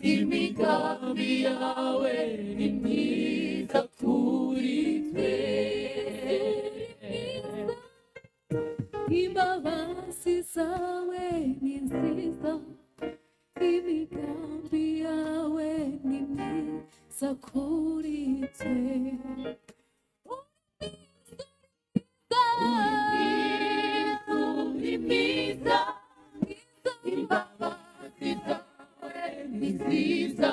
Imigambi yawe ni myiza kuri twe. Imbabazi zawe ni nziza, imigambi yawe ni myiza kuri twe. Uri mwiza, imbabazi zawe ni nziza,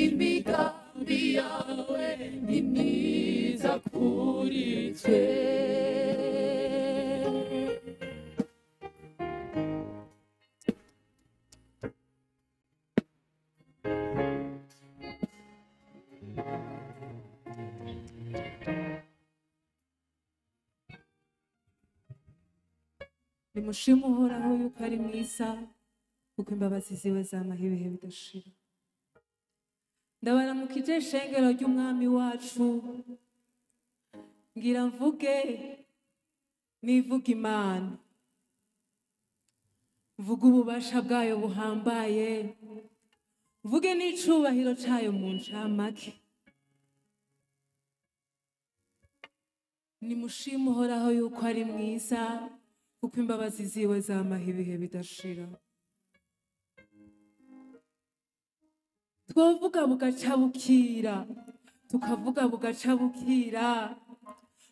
imigambi yawe ni myiza kuri twe. Nimushime Uhoraho yuko ari mwiza, kuko imbabazi ziwe zamaho ibihe bidashira. Ndabaramukije ishengero ry'umwami wacu, ngira mvuge nivuga Imana, mvuge ububasha bwayo buhambaye, mvuge n'icubahiro cayo mu ncamake. Nimushime Uhoraho yuko ari mwiza, kuko imbabazi ziwe zamaho ibihe bidashira. Twovuga bugaca bukira, tukavuga bugaca bukira,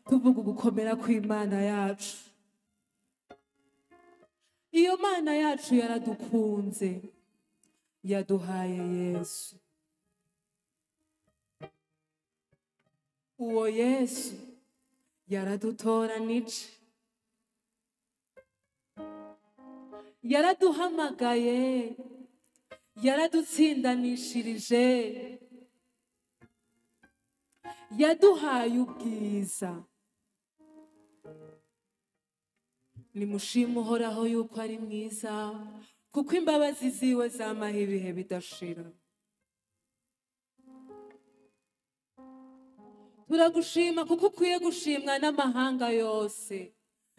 tuvuga ugukomera kw'Imana yacu. Iyo Mana yacu yaradukunze, yaduhaye Yesu. Uwo Yesu yaradutoranije, yaraduhamagaye, yaradutsindanishirije, yaduhaye ubwiza. Nimushime Uhoraho yuko ari mwiza, kuko imbabazi ziwe zamaho ibihe bidashira. Turagushima kuko ukwiye gushimwa n'amahanga yose.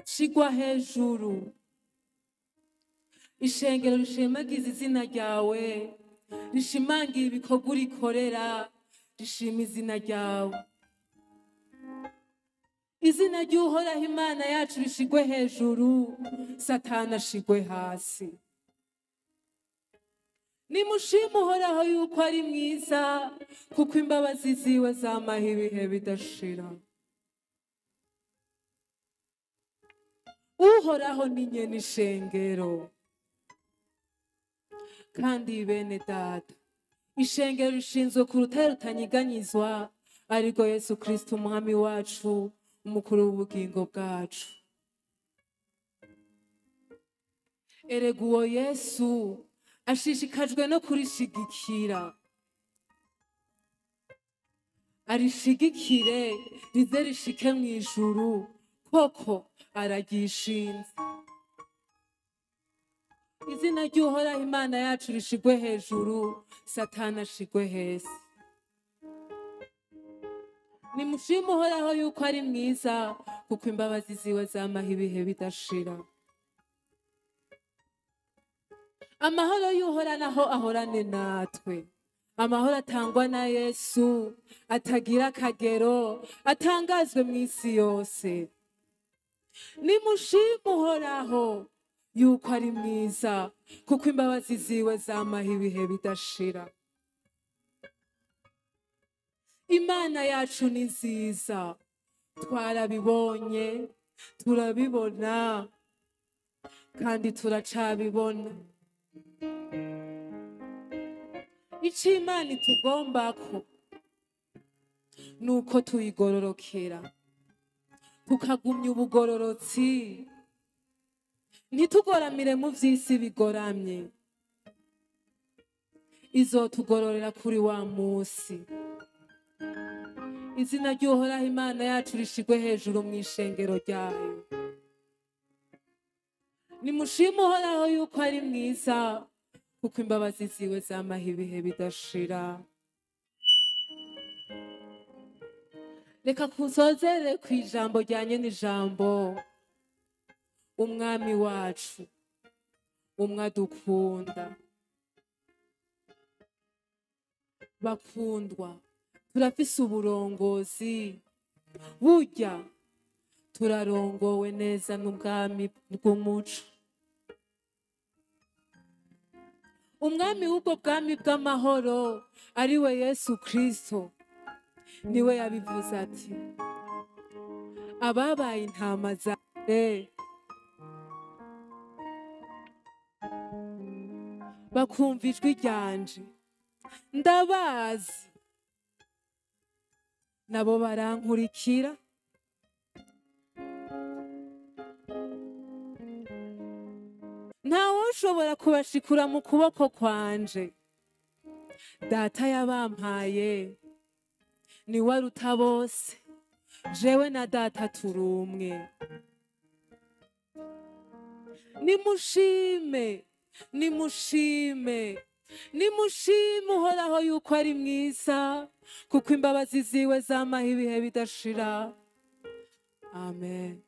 Shigwa hejuru. Ishengero rishimagiza izina ryawe, rishimangira ibikorwa urikorera, rishima izina ryawe. Izina ry'Uhoraho Imana yacu rishigwe hejuru, Satani ashigwe hasi. Nimushime Uhoraho yuko ari mwiza, kuko imbabazi ziwe zamaho ibihe bidashira. Uhoraho ni nyene ishengero, kandi bene data, ishengero rishinzwe ku rutare rutanyeganyizwa, arirwo Yesu Kristo umwami wacu, umukuru w'ubugingo bwacu. Erega uwo Yesu ashishikajwe no kurishigikira, arishigikire rize rishike mu ijuru, koko araryishinze. Izina ry'Uhoraho Imana yacu rishigwe hejuru, Satani ashigwe hasi. Nimushime Uhoraho yuko ari mwiza, kuko imbabazi ziwe zamaho ibihe bidashira. Amahoro y'Uhoraho ahorane natwe, amahoro atangwa na Yesu atagira akagero, atangazwe mu isi yose. Nimushime Uhoraho yuko ari mwiza, kuko imbabazi ziwe zamaho ibihe bidashira. Imana yacu ni nziza, twarabibonye, turabibona, kandi turacabibona. Ico Imana itugombako nuko tuyigororokera, tukagumya ubugororotsi, ntitugoramire mu vy'isi bigoramye. Izotugororera kuri wa musi. Izina ry'Uhoraho Imana yacu rishigwe hejuru mu ishengero ryayo. Nimushime Uhoraho yuko ari mwiza, kuko imbabazi ziwe zamaho ibihe bidashira. Reka kusozere ku ijambo rya nyene ijambo, umwami wacu, umwe adukunda. Bakundwa, turafise uburongozi, burya turarongowe neza n'ubwami bw'umuco. Umwami w'ubwo bwami bw'amahoro ari we Yesu Kristo, niwe yabivuze ati: ababaye intama zanje bakumva ijwi ryanje, ndabazi nabo barankurikira. Ntawushobora kubashikura mu kuboko kwanje. Data yabampaye niwe aruta bose, jewe na data turi umwe. Nimushime, nimushime, nimushime Uhoraho yuko ari mwiza, kuko imbabazi ziwe zamaho ibihe bidashira. Amen.